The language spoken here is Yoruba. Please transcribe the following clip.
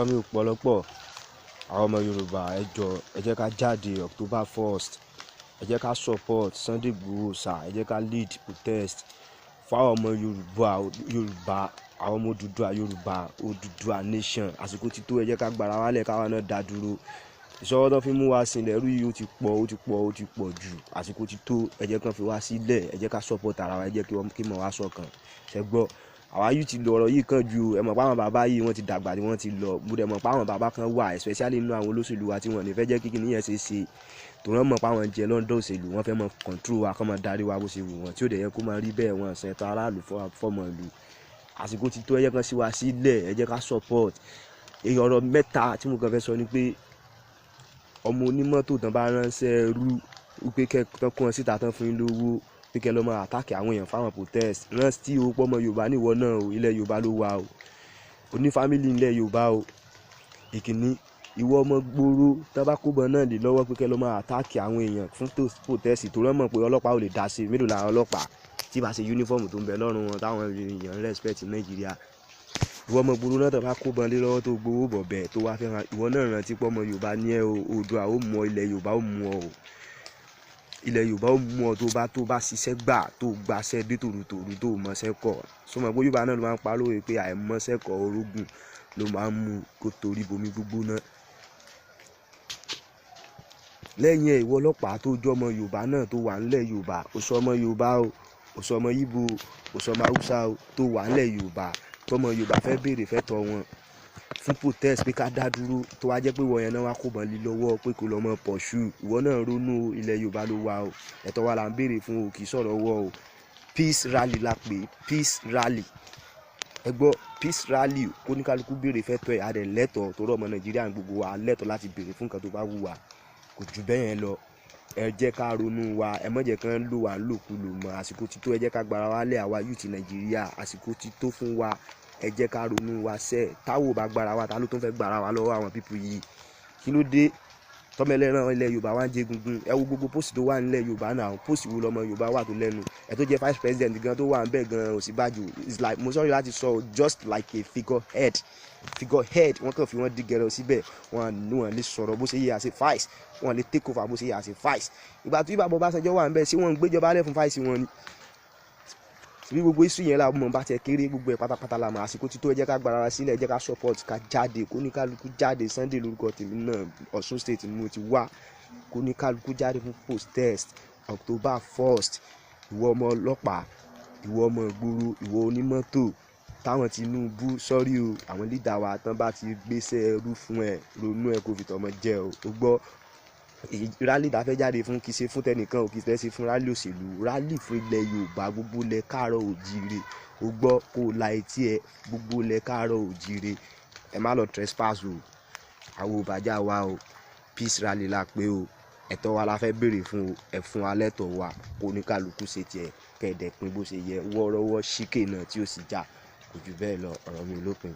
Ọ̀rọ̀ mi ò pọ̀ lọ́pọ̀. Àwọn ọmọ Yorùbá, ẹ jọ̀ọ́, ẹ jẹ́ ká jáde October 1st. Ẹ jẹ́ ká support Sunday Igboho sà. Ẹ jẹ́ ká lead protest fún àwọn ọmọ Yorùbá, Yorùbá, àwọn ọmọ Odùduwà, Yorùbá, Odùduwà nation. Àsìkò ti tó, ẹ jẹ́ ká gbára wálẹ̀, káwa náà dá dúró. Ìṣọwọ́ tó fi mú wa sílẹ̀ ẹrú yìí, ó ti pọ̀, ó ti pọ̀, ó ti pọ̀ jù. Àsìkò ti tó, ẹ jẹ́ kán fi wá sílẹ̀. Ẹ jẹ́ ká support ara wa. Ẹ jẹ́ kí wọ́n kí mọ̀ wá ṣọ̀kan. Ṣẹ gbọ́? Àwa yìí ti lọ, ọ̀rọ̀ yìí kàn ju. Ẹ mọ̀ pé àwọn bàbá yìí, wọ́n ti dàgbà ni wọ́n ti lọ. Mo dẹ̀ mọ̀ pé àwọn bàbá kan wà, especially nínú àwọn olóṣèlú wa, tí wọ́n ní fẹ́ jẹ́ kí kíní yẹn ṣe ṣe, tó wọ́n mọ̀ pé àwọn jẹ lọ́ndọ̀ òṣèlú, wọ́n fẹ́ mọ control wa, kọ́ mọ darí wa bó ṣe wù wọ́n, tí ó dẹ̀ yẹ kó máa rí bẹ́ẹ̀. Wọ́n ṣẹ̀tọ́ aráàlú fọ́mọ ìlú. Àsìkò ti tó, ẹ jẹ́ kán sí wa sílẹ̀. Ẹ jẹ́ ká support. Èyí ọ̀rọ̀ mẹ́ta tí mo kàn fẹ́ sọ ni pé ọmọ onímọ́tò tán bá ránṣẹ́ ẹrú wípé kẹ́ tán kó wọn síta, tán fún yín lówó pé kẹ́ lọ́ máa attack àwọn èèyàn fáwọn protest, rántí o pọ́mọ Yorùbá níwọ náà o. Ilẹ̀ Yorùbá ló wà o, oní family ilẹ̀ Yorùbá o. Ìkíní, ìwọ ọmọ gbòòrò tán bá kóbọn náà lè lọ́wọ́ pé kẹ́ lọ́ máa attack àwọn èèyàn fún protest, tó rán mọ̀ pé ọlọ́pàá ò lè dá sí i. Mélòó làwọn ọlọ́pàá tí bá ṣe uniform tó ń bẹ lọ́rùn wọn táwọn èèyàn respect ní Nàìjíríà? Ìwọ ọmọ gbòòrò náà tán bá kóbọn lé lọ́wọ́, tó gbowó bọ̀ bẹ́ẹ̀, tó wá fẹ́ràn, ìwọ náà rántí pé ọmọ Yorùbá ní ẹ o. Oòduà ó mọ, ilẹ̀ Yorùbá ó mú ọ o. Ilẹ̀ Yorùbá ó mú ọ tó bá ṣiṣẹ́ gbà, tó gbaṣẹ́ dé tòrutòru, tó mọṣẹ́ kọ̀. Sọmọ pé Yorùbá náà ló máa ń pa lóye pé àìmọṣẹ́ kọ̀, orógùn ló máa ń mú kó torí bomi gbígbóná. Lẹ́yìn ẹ̀, ìwọ ọlọ́pàá tó jọ́ ọmọ Yorùbá náà tó wà ńlẹ̀ Yorùbá, ó sọ ọmọ Yorùbá o, ó sọ ọmọ Ìgbò, ó sọ ọmọ Haúsá o, tó wà ńlẹ̀ Yorùbá, tọmọ Yorùbá fẹ́ béèrè fẹ́ tọ́ wọn fún protest pé ká dá dúró, tó wá jẹ́ pé ìwọ yẹn náà wá kó bọ́n lé lọ́wọ́ pé kó lọ́ mọ́ pọ̀ṣù, ìwọ náà ronú. Ilẹ̀ Yorùbá ló wà o. Ẹ̀tọ́ wa là ń béèrè fún o, kì í sọ̀rọ̀ wọ́ o. Peace rally la pè, peace rally. Ẹ gbọ́, peace rally. Kóníkálukú béèrè fẹ́ tọ́ ẹ̀, adẹ̀ lẹ́tọ̀ọ́ tó rọ̀ ọmọ Nàìjíríà gbogbo wa lẹ́tọ̀ọ́ láti béèrè fún nǹkan tó bá wù wá. Kò jù bẹ́ẹ̀ yẹn lọ. Ẹ jẹ́ ká ronú wa. Ẹ má jẹ́ kán lò wá lòkulò mọ́. Àsìkò ti tó, ẹ jẹ́ ká gbára wa lẹ̀. Àwa youth Nàìjíríà, àsìkò ti tó fún wa. Ẹ jẹ́ ká ronú wa sẹ́. Táwo bá gbára wa, ta ló tún fẹ́ gbára wa lọ́wọ́ àwọn people yìí? Kí ló dé tọ́mẹlẹ́ràn ilẹ̀ Yorùbá wa ń jẹ gungun? Ẹ wo gbogbo post tó wà nílẹ̀ Yorùbá náà. Post wo lọmọ Yorùbá wà tó lẹ́nu ẹ tó jẹ́ vice president gan tó wà ń bẹ̀ gan? Ọ̀ṣínbàjò is like, mo sorry láti sọ, just like a figure head, figure head. Wọ́n kàn fi wọ́n dí gẹrẹ síbẹ̀. Wọ́n ní wọ́n lè sọ̀rọ̀ bó ṣe yẹ àṣẹ vice, wọ́n lè take over bó ṣe yẹ àṣẹ vice. Ìgbà tí bàbá Ọbásanjọ́ wà ń bẹ̀, ṣé wọ́n ń gbéjọba lẹ̀ fún vice wọn ni? Bí gbogbo iṣu yẹn la mọ̀, bá tiẹ̀ kéré, gbogbo ẹ̀ pátápátá la mọ̀. Àsìkò tí tó, ẹ jẹ́ ká gbára wa sílẹ̀. Ẹ jẹ́ ká support, ká jáde, kó ní kálukú jáde. Sunday lórúkọ tèmi náà, Ọ̀ṣun State ni mo ti wá. Kó ní kálukú jáde fún protest October 1st. Ìwọ ọmọ ọlọ́pàá, ìwọ ọmọ ìgboro, ìwọ onímọ́tò táwọn Tinubu sọ́rí o, àwọn leader wa tán bá ti gbéṣẹ́ ẹrú fún ẹ, ronú ẹ kó fi tọmọ jẹ o. Ó gbọ́, rally tá a fẹ́ jáde fún, kì í ṣe fún tẹnìkan o, kì í ṣe fún rally òṣèlú, rally fún ilẹ̀ Yorùbá, gbogbo ilẹ̀ káàárọ̀ òjíire. O gbọ́, kó o la etí ẹ, gbogbo ilẹ̀ káàárọ̀ òjíire. Ẹ má lọ trespass o. Àwọn ò bàjá wa o. Peace rally la pé o. Ẹ̀tọ́ wa la fẹ́ béèrè fún o. Ẹ fún wa lẹ́tọ̀ọ́ wa, kó ní kálukú ṣe tiẹ̀, kẹ̀dẹ̀ pín bó ṣe yẹ, wọ́ọ́rọ́wọ́, ṣíkè náà tí ó sì já. Kò jù bẹ́ẹ̀ lọ. Ọ̀rọ̀ mi lópin.